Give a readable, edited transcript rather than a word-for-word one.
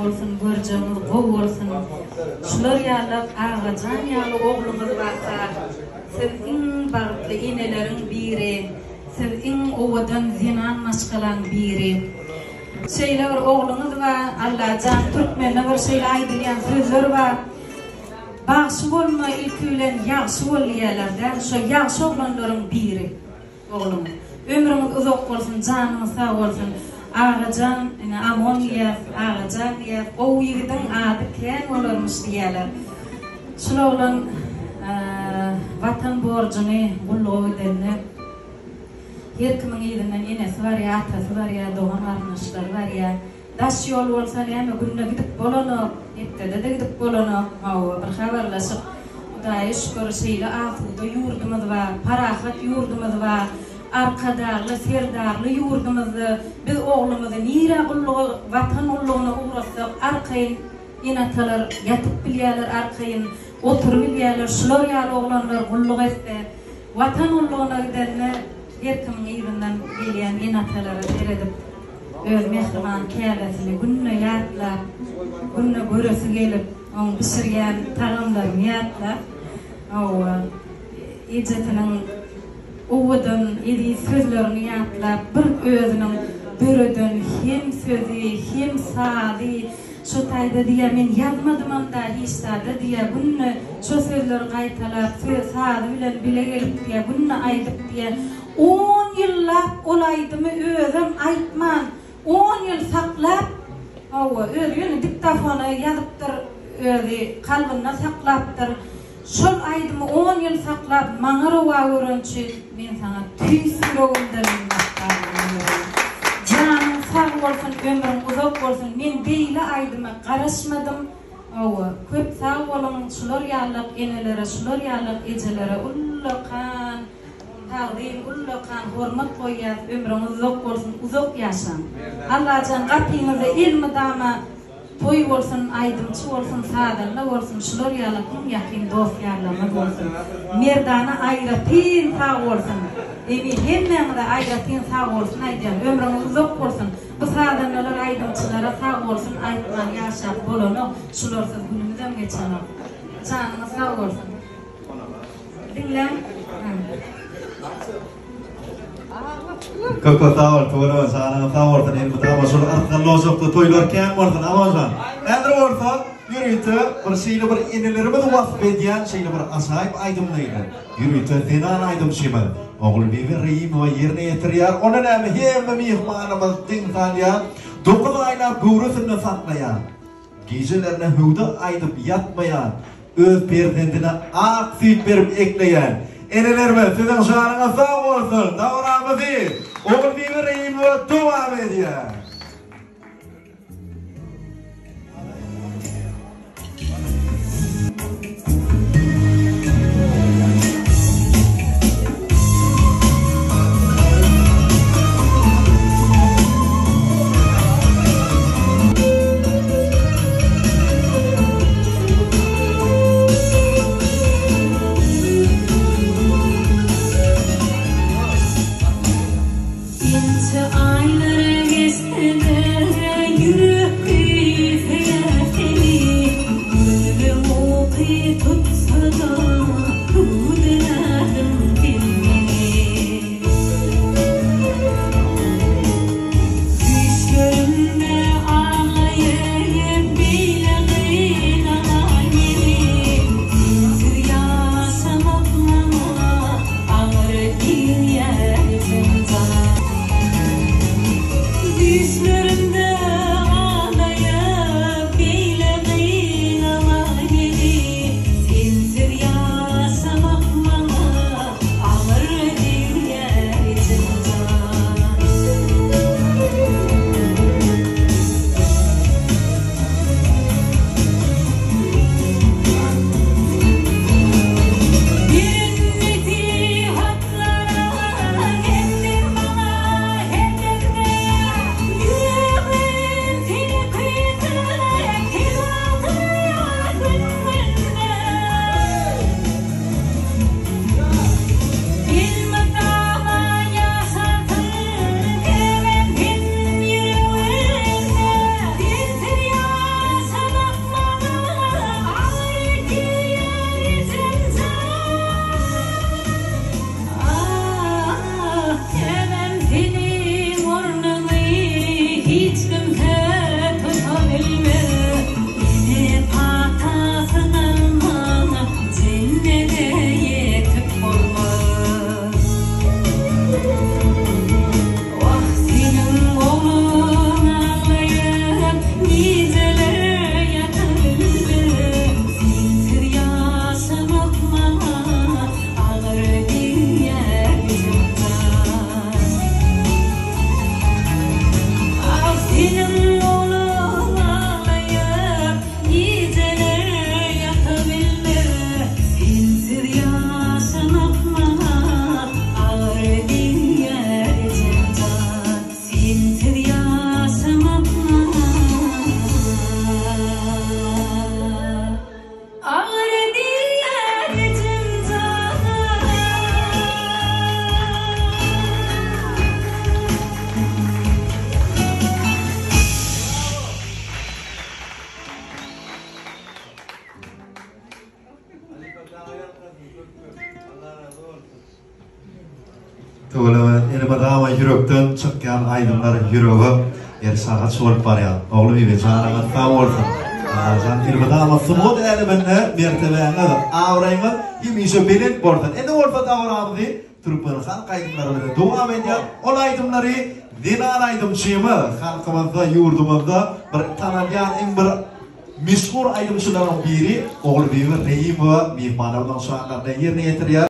bolsun, görjegiňiz gowy bolsun. Şular ýalak Agajan ýaly ogluňyz barka, siz iň bagtly eneleriň biri, siz iň owadan zenan maşgalaň biri. Şeýle bir ogluňyz bar, Allajan türkmende bir şeýle aýdylýan sözler bar. Bagşy bolma ilki bilen ýagşy bol diýýärler-dä, şo ýagşy oglanlaryň biri. Oglum. Ömrüňiz uzak bolsun, janyňyz sag bolsun. Agajan, ine Amon diýýäs, Agajan diýýäs. Gowy ýigidiň ady kän bolarmyş diýýäler. Şul oglan Watan borjuny gulluga gidende her kimiň yzyndan enesi barýar, atasy barýar, dogan-garyndaşlary barýar. Daş ýol bolsa näme günde gidip bolanok, hepdede-de gidip bolanok. Hawa, bir habarlaşyp, Hudaýa şükür, şeýle asuda ýurdumyz bar, parahat ýurdumyz bar, Arkadagly, Serdarly ýurdumyzda biz oglumyzy nirä gulluga, Watan gullugyna ugratsak, arkaýyn ene-atalar ýatyp bilýärler, arkaýyn oturybilýärler. Şular ýaly oglanlar gulluk etse, Watan gullugyna gidende her kimiň yzyndan gelýän ene-atalara seredip, Öz mähriban käbesini günde ýatlap, günde göresi gelip, oň bişirýän tagamlaryny ýatlap, hawa, ejesiniň owadan, eziz sözlerini ýatlap, bir özüniň döreden hem sözi, hem sazy, şo taýda diýýär, men ýazmadymam-da hiç zada diýýär, günde şo sözleri gaýtalap, sazy bilen bile gelip diýýär, günde aýdyp diýýär, On ýyllap ol aýdymy özem aýtman, on ýyl saklap, hawa, özi ýöne diktofona ýazypdyr, özi kalbynda saklapdyr. Şol aýdymy on ýyl saklap, maňa rowa gören üçin men saňa tüýs ýüregimden minnetdar bolýaryn. Janyň sag bolsun, ömrüň uzak bolsun, men beýle aýdyma garaşmadym. Hawa, köp sag boluň, şular ýalak enelere, şular ýalak ejelere ullakan Tagzym ullakan hormat goýýas ömrüňiz uzak bolsun uzak ýaşaň Allajan gapyňyzda elmydama toý bolsun aýdymçy bolsun sazanda bolsun şular ýaly iň ýakyn dost ýarlaryňyz bolsun Merdana aýratyn sag bolsun Emil hemmäňize aýratyn sag bolsun aýdýan ömrüňiz uzak bolsun bu sazandalar aýdymçylara sag bolsun aýtman ýaşap bolanok şularsyz günümizem geçenok janyňyz sag bolsun. Diňläň. Köp köp sag bol Tuweleme janyňyz sag bolsun elmydama şol artganly ojakda toýlar kän bolsun Amanjan. Häzir bolsa ýörite bir şeýle bir enelerimizi wasp edýän şeýle bir ajaýyp aýdymyny ýörite zenan aýdymçymyz Ogulbibi Reýimowa ýerine ýetirýär. Onda näme hemme myhmanymyz diň salýar. Dokuz aýlap göwresinde saklaýar. Gijelerine hüwdi aýdyp ýatmaýan, öz perzendine ak süýt berip ekleýän enelerimiz siziň janyňyz sag bolsun! Dabaramyzy Ogulbibi Reýimowa dowam edýär. Inçe aýlar geçdi. Tüweleme elmydama ýürekden çykýan aýdymlar ýürege eriş-agaç bolup barýar. Ogulbibi janyňyz sag bolsun. Agajan elmydama sungat äleminde mertebäňiz, abraýyňyz hemişe belent bolsun. Indi bolsa dabaramyzy türkmen halk aýdymlary bilen dowam edýär. Ol aýdymlary zenan aýdymçymyz, halkymyzda, ýurdumyzda bir tanalýan iň bir meşhur aýdymçylaryň biri Ogulbibi Reýimowa myhmanlarymyzyň şanlaryna ýerine ýetirýär.